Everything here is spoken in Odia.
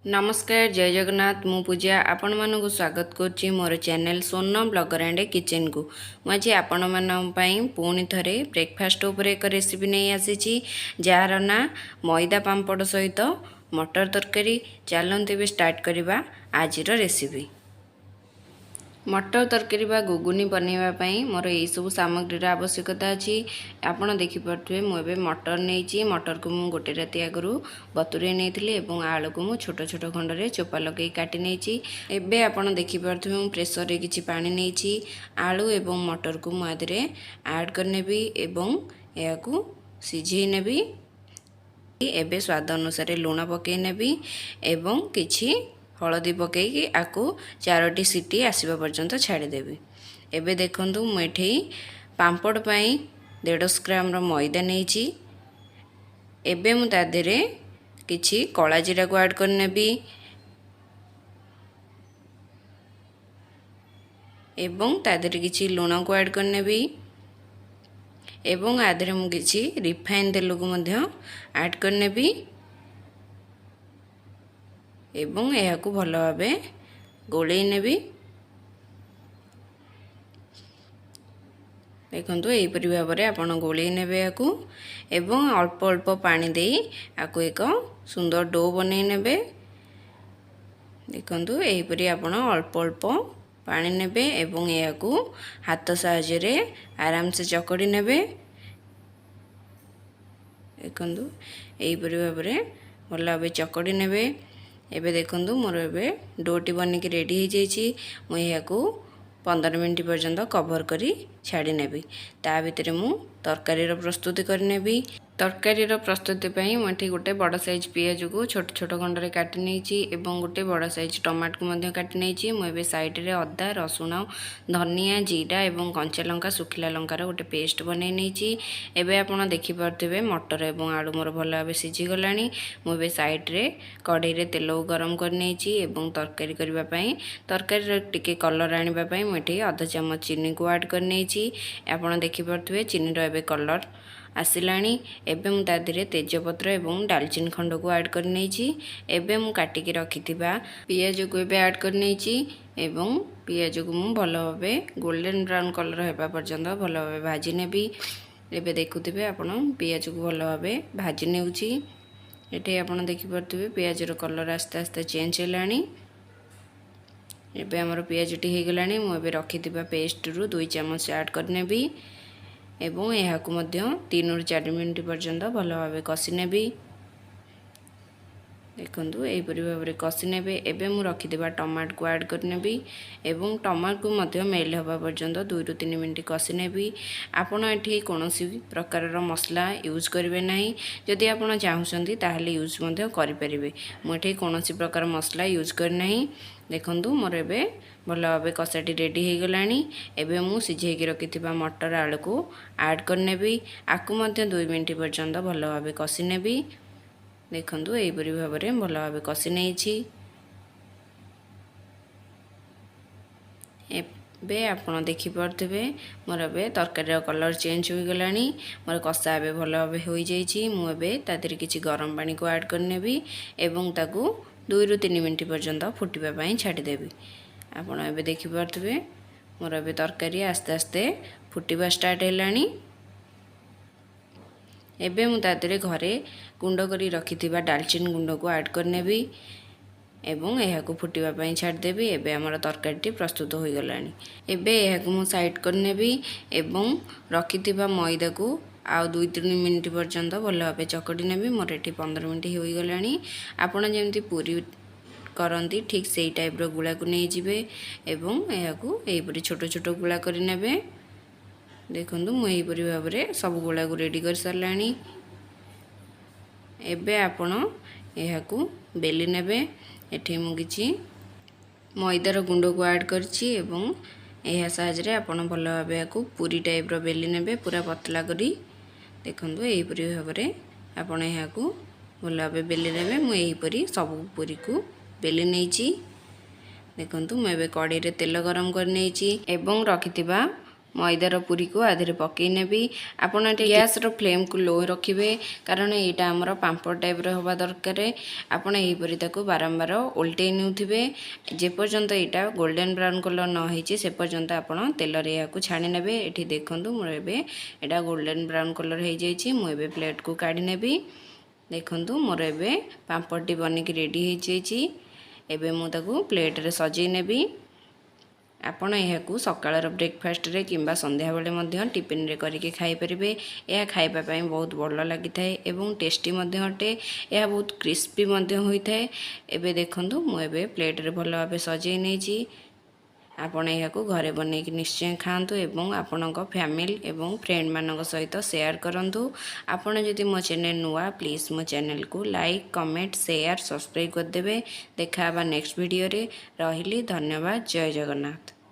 ନମସ୍କାର, ଜୟ ଜଗନ୍ନାଥ। ମୁଁ ପୂଜା ଆପଣମାନଙ୍କୁ ସ୍ୱାଗତ କରୁଛି ମୋର ଚ୍ୟାନେଲ୍ ସୋନ ବ୍ଲଗର ଆଣ୍ଡ କିଚେନକୁ। ମୁଁ ଆଜି ଆପଣମାନଙ୍କ ପାଇଁ ପୁଣି ଥରେ ବ୍ରେକଫାଷ୍ଟ ଉପରେ ଏକ ରେସିପି ନେଇ ଆସିଛି, ଯାହାର ନାଁ ମଇଦା ପାମ୍ପଡ଼ ସହିତ ମଟର ତରକାରୀ। ଚାଲନ୍ତୁ ଏବେ ଷ୍ଟାର୍ଟ କରିବା ଆଜିର ରେସିପି। ମଟର ତରକାରୀ ବା ଗୁଗୁନି ବନେଇବା ପାଇଁ ମୋର ଏଇସବୁ ସାମଗ୍ରୀର ଆବଶ୍ୟକତା ଅଛି। ଆପଣ ଦେଖିପାରୁଥିବେ, ମୁଁ ଏବେ ମଟର ନେଇଛି। ମଟରକୁ ମୁଁ ଗୋଟେ ରାତି ଆଗରୁ ବତୁରେଇ ନେଇଥିଲି ଏବଂ ଆଳୁକୁ ମୁଁ ଛୋଟ ଛୋଟ ଖଣ୍ଡରେ ଚୋପା ଲଗେଇ କାଟି ନେଇଛି। ଏବେ ଆପଣ ଦେଖିପାରୁଥିବେ, ମୁଁ ପ୍ରେସରରେ କିଛି ପାଣି ନେଇଛି। ଆଳୁ ଏବଂ ମଟରକୁ ମୁଁ ଏଥିରେ ଆଡ଼୍ କରିନେବି ଏବଂ ଏହାକୁ ସିଝେଇ ନେବି। ଏବେ ସ୍ୱାଦ ଅନୁସାରେ ଲୁଣ ପକାଇ ନେବି ଏବଂ କିଛି ହଳଦୀ ପକାଇକି ଆକୁ 4ଟି ସିଟି ଆସିବା ପର୍ଯ୍ୟନ୍ତ ଛାଡ଼ିଦେବି। ଏବେ ଦେଖନ୍ତୁ, ମୁଁ ଏଠି ପାମ୍ପଡ଼ ପାଇଁ 150 ଗ୍ରାମର ମଇଦା ନେଇଛି। ଏବେ ମୁଁ ତା ଦେହରେ କିଛି କଳା ଜିରାକୁ ଆଡ଼୍ କରିନେବି ଏବଂ ତା ଦେହରେ କିଛି ଲୁଣକୁ ଆଡ଼୍ କରିନେବି ଏବଂ ଆ ଦେହରେ ମୁଁ କିଛି ରିଫାଇନ୍ ତେଲକୁ ମଧ୍ୟ ଆଡ଼୍ କରିନେବି ଏବଂ ଏହାକୁ ଭଲ ଭାବେ ଗୋଳେଇ ନେବି। ଦେଖନ୍ତୁ, ଏହିପରି ଭାବରେ ଆପଣ ଗୋଳେଇ ନେବେ ଏହାକୁ ଏବଂ ଅଳ୍ପ ଅଳ୍ପ ପାଣି ଦେଇ ଆକୁ ଏକ ସୁନ୍ଦର do ବନେଇ ନେବେ। ଦେଖନ୍ତୁ, ଏହିପରି ଆପଣ ଅଳ୍ପ ଅଳ୍ପ ପାଣି ନେବେ ଏବଂ ଏହାକୁ ହାତ ସାହାଯ୍ୟରେ ଆରାମସେ ଚକଡ଼ି ନେବେ। ଦେଖନ୍ତୁ, ଏହିପରି ଭାବରେ ଭଲ ଭାବେ ଚକଡ଼ି ନେବେ। ଏବେ ଦେଖନ୍ତୁ, ମୋର ଏବେ ଡୋଟି ବନିକି ରେଡ଼ି ହେଇଯାଇଛି। ମୁଁ ଏହାକୁ 15 ମିନିଟ୍ ପର୍ଯ୍ୟନ୍ତ କଭର୍ କରି ଛାଡ଼ି ନେବି। ତା ଭିତରେ ମୁଁ ତରକାରୀର ପ୍ରସ୍ତୁତି କରିନେବି। ତରକାରୀର ପ୍ରସ୍ତୁତି ପାଇଁ ମୁଁ ଏଠି ଗୋଟେ ବଡ଼ ସାଇଜ୍ ପିଆଜକୁ ଛୋଟ ଛୋଟ ଖଣ୍ଡରେ କାଟି ନେଇଛି ଏବଂ ଗୋଟେ ବଡ଼ ସାଇଜ୍ ଟମାଟୋକୁ ମଧ୍ୟ କାଟି ନେଇଛି। ମୁଁ ଏବେ ସାଇଡ଼୍ରେ ଅଦା, ରସୁଣ, ଧନିଆ, ଜିରା ଏବଂ କଞ୍ଚା ଲଙ୍କା, ଶୁଖିଲା ଲଙ୍କାର ଗୋଟେ ପେଷ୍ଟ ବନେଇ ନେଇଛି। ଏବେ ଆପଣ ଦେଖିପାରୁଥିବେ, ମଟର ଏବଂ ଆଳୁ ମୋର ଭଲ ଭାବେ ସିଝିଗଲାଣି। ମୁଁ ଏବେ ସାଇଡ଼୍ରେ କଢ଼େଇରେ ତେଲକୁ ଗରମ କରିନେଇଛି ଏବଂ ତରକାରୀ କରିବା ପାଇଁ, ତରକାରୀର ଟିକେ କଲର୍ ଆଣିବା ପାଇଁ ମୁଁ ଏଠି ଅଧ ଚାମଚ ଚିନିକୁ ଆଡ଼୍ କରିନେଇଛି। ଆପଣ ଦେଖିପାରୁଥିବେ, ଚିନିର ଏବେ କଲର୍ ଆସିଲାଣି। ଏବେ ମୁଁ ତା ଦେହରେ ତେଜପତ୍ର ଏବଂ ଡାଲଚିନି ଖଣ୍ଡକୁ ଆଡ଼୍ କରିନେଇଛି। ଏବେ ମୁଁ କାଟିକି ରଖିଥିବା ପିଆଜକୁ ଏବେ ଆଡ଼୍ କରିନେଇଛି ଏବଂ ପିଆଜକୁ ମୁଁ ଭଲ ଭାବେ ଗୋଲ୍ଡେନ୍ ବ୍ରାଉନ୍ କଲର୍ ହେବା ପର୍ଯ୍ୟନ୍ତ ଭଲ ଭାବେ ଭାଜି ନେବି। ଏବେ ଦେଖୁଥିବେ ଆପଣ, ପିଆଜକୁ ଭଲ ଭାବେ ଭାଜି ନେଉଛି। ଏଠି ଆପଣ ଦେଖିପାରୁଥିବେ, ପିଆଜର କଲର୍ ଆସ୍ତେ ଆସ୍ତେ ଚେଞ୍ଜ ହେଲାଣି। ଏବେ ଆମର ପିଆଜଟି ହେଇଗଲାଣି। ମୁଁ ଏବେ ରଖିଥିବା ପେଷ୍ଟରୁ 2 ଚାମଚ ଆଡ଼୍ କରିନେବି ଏବଂ ଏହାକୁ ମଧ୍ୟ 3ରୁ 4 ମିନିଟ୍ ପର୍ଯ୍ୟନ୍ତ ଭଲ ଭାବେ କଷି ନେବି। ଦେଖନ୍ତୁ, ଏହିପରି ଭାବରେ କଷି ନେବେ। ଏବେ ମୁଁ ରଖିଥିବା ଟମାଟୋକୁ ଆଡ଼୍ କରିନେବି ଏବଂ ଟମାଟୋକୁ ମଧ୍ୟ ମେଲ୍ଟ ହେବା ପର୍ଯ୍ୟନ୍ତ 2ରୁ 3 ମିନିଟ୍ କଷି ନେବି। ଆପଣ ଏଠି କୌଣସି ପ୍ରକାରର ମସଲା ୟୁଜ୍ କରିବେ ନାହିଁ। ଯଦି ଆପଣ ଚାହୁଁଛନ୍ତି, ତାହେଲେ ୟୁଜ୍ ମଧ୍ୟ କରିପାରିବେ। ମୁଁ ଏଠି କୌଣସି ପ୍ରକାର ମସଲା ୟୁଜ୍ କରିନାହିଁ। ଦେଖନ୍ତୁ, ମୋର ଏବେ ଭଲ ଭାବେ କଷାଟି ରେଡ଼ି ହେଇଗଲାଣି। ଏବେ ମୁଁ ସିଝେଇକି ରଖିଥିବା ମଟର ଆଳୁକୁ ଆଡ଼୍ କରିନେବି। ଆକୁ ମଧ୍ୟ 2 ମିନିଟ୍ ପର୍ଯ୍ୟନ୍ତ ଭଲ ଭାବେ କଷି ନେବି। ଦେଖନ୍ତୁ, ଏହିପରି ଭାବରେ ଭଲ ଭାବେ କଷି ନେଇଛି। ଏବେ ଆପଣ ଦେଖିପାରୁଥିବେ, ମୋର ଏବେ ତରକାରୀର କଲର୍ ଚେଞ୍ଜ ହୋଇଗଲାଣି। ମୋର କଷା ଏବେ ଭଲ ଭାବେ ହୋଇଯାଇଛି। ମୁଁ ଏବେ ତା ଦେହରେ କିଛି ଗରମ ପାଣିକୁ ଆଡ଼୍ କରିନେବି ଏବଂ ତାକୁ 2ରୁ 3 ମିନିଟ୍ ପର୍ଯ୍ୟନ୍ତ ଫୁଟିବା ପାଇଁ ଛାଡ଼ିଦେବି। ଆପଣ ଏବେ ଦେଖିପାରୁଥିବେ, ମୋର ଏବେ ତରକାରୀ ଆସ୍ତେ ଆସ୍ତେ ଫୁଟିବା ଷ୍ଟାର୍ଟ ହେଲାଣି। ଏବେ ମୁଁ ତା ଦେହରେ ଘରେ ଗୁଣ୍ଡ କରି ରଖିଥିବା ଡାଲଚିନି ଗୁଣ୍ଡକୁ ଆଡ଼୍ କରିନେବି ଏବଂ ଏହାକୁ ଫୁଟିବା ପାଇଁ ଛାଡ଼ିଦେବି। ଏବେ ଆମର ତରକାରୀଟି ପ୍ରସ୍ତୁତ ହୋଇଗଲାଣି। ଏବେ ଏହାକୁ ମୁଁ ସାଇଡ଼୍ କରିନେବି ଏବଂ ରଖିଥିବା ମଇଦାକୁ ଆଉ 2 3 ମିନିଟ୍ ପର୍ଯ୍ୟନ୍ତ ଭଲ ଭାବେ ଚକଟି ନେବି। ମୋର ଏଠି 15 ମିନିଟ୍ ହୋଇଗଲାଣି। ଆପଣ ଯେମିତି ପୁରୀ କରନ୍ତି, ଠିକ୍ ସେଇ ଟାଇପ୍ର ଗୁଳାକୁ ନେଇଯିବେ ଏବଂ ଏହାକୁ ଏହିପରି ଛୋଟ ଛୋଟ ଗୁଳା କରିନେବେ। ଦେଖନ୍ତୁ, ମୁଁ ଏହିପରି ଭାବରେ ସବୁ ଗୁଳାକୁ ରେଡ଼ି କରିସାରିଲାଣି। ଏବେ ଆପଣ ଏହାକୁ ବେଲି ନେବେ। ଏଠି ମୁଁ କିଛି ମଇଦାର ଗୁଣ୍ଡକୁ ଆଡ଼୍ କରିଛି ଏବଂ ଏହା ସାହାଯ୍ୟରେ ଆପଣ ଭଲ ଭାବେ ଏହାକୁ ପୁରୀ ଟାଇପ୍ର ବେଲି ନେବେ, ପୁରା ପତଳା କରି। ଦେଖନ୍ତୁ, ଏହିପରି ଭାବରେ ଆପଣ ଏହାକୁ ଭଲ ଭାବେ ବେଲି ନେବେ। ମୁଁ ଏହିପରି ସବୁ ପୁରୀକୁ ବେଲି ନେଇଛି। ଦେଖନ୍ତୁ, ମୁଁ ଏବେ କଢ଼େଇରେ ତେଲ ଗରମ କରିନେଇଛି ଏବଂ ରଖିଥିବା ମଇଦାର ପୁରୀକୁ ଆ ଦେହରେ ପକାଇ ନେବି। ଆପଣ ଏଠି ଗ୍ୟାସ୍ର ଫ୍ଲେମ୍କୁ ଲୋ ରଖିବେ, କାରଣ ଏଇଟା ଆମର ପାମ୍ପଡ଼ ଟାଇପ୍ର ହେବା ଦରକାର। ଆପଣ ଏହିପରି ତାକୁ ବାରମ୍ବାର ଓଲଟେଇ ନେଉଥିବେ। ଯେପର୍ଯ୍ୟନ୍ତ ଏଇଟା ଗୋଲ୍ଡେନ୍ ବ୍ରାଉନ୍ କଲର୍ ନ ହେଇଛି, ସେ ପର୍ଯ୍ୟନ୍ତ ଆପଣ ତେଲରେ ଏହାକୁ ଛାଣି ନେବେ। ଏଠି ଦେଖନ୍ତୁ, ମୋର ଏବେ ଏଇଟା ଗୋଲ୍ଡେନ୍ ବ୍ରାଉନ୍ କଲର୍ ହେଇଯାଇଛି। ମୁଁ ଏବେ ପ୍ଲେଟ୍କୁ କାଢ଼ି ନେବି। ଦେଖନ୍ତୁ, ମୋର ଏବେ ପାମ୍ପଡ଼ଟି ବନିକି ରେଡ଼ି ହେଇଯାଇଛି। ଏବେ ମୁଁ ତାକୁ ପ୍ଲେଟ୍ରେ ସଜେଇ ନେବି। ଆପଣ ଏହାକୁ ସକାଳର ବ୍ରେକଫାଷ୍ଟରେ କିମ୍ବା ସନ୍ଧ୍ୟାବେଳେ ମଧ୍ୟ ଟିଫିନରେ କରିକି ଖାଇପାରିବେ। ଏହା ଖାଇବା ପାଇଁ ବହୁତ ଭଲ ଲାଗିଥାଏ ଏବଂ ଟେଷ୍ଟି ମଧ୍ୟ ଅଟେ। ଏହା ବହୁତ କ୍ରିସ୍ପି ମଧ୍ୟ ହୋଇଥାଏ। ଏବେ ଦେଖନ୍ତୁ, ମୁଁ ଏବେ ପ୍ଲେଟ୍ରେ ଭଲ ଭାବେ ସଜେଇ ନେଇଛି। ଆପଣ ଏହାକୁ ଘରେ ବନେଇକି ନିଶ୍ଚୟ ଖାଆନ୍ତୁ ଏବଂ ଆପଣଙ୍କ ଫ୍ୟାମିଲି ଏବଂ ଫ୍ରେଣ୍ଡମାନଙ୍କ ସହିତ ସେୟାର କରନ୍ତୁ। ଆପଣ ଯଦି ମୋ ଚ୍ୟାନେଲ୍ ନୂଆ, ପ୍ଲିଜ୍ ମୋ ଚ୍ୟାନେଲକୁ ଲାଇକ୍, କମେଣ୍ଟ, ସେୟାର, ସବସ୍କ୍ରାଇବ୍ କରିଦେବେ। ଦେଖା ହେବା ନେକ୍ସଟ ଭିଡ଼ିଓରେ। ରହିଲି, ଧନ୍ୟବାଦ, ଜୟ ଜଗନ୍ନାଥ।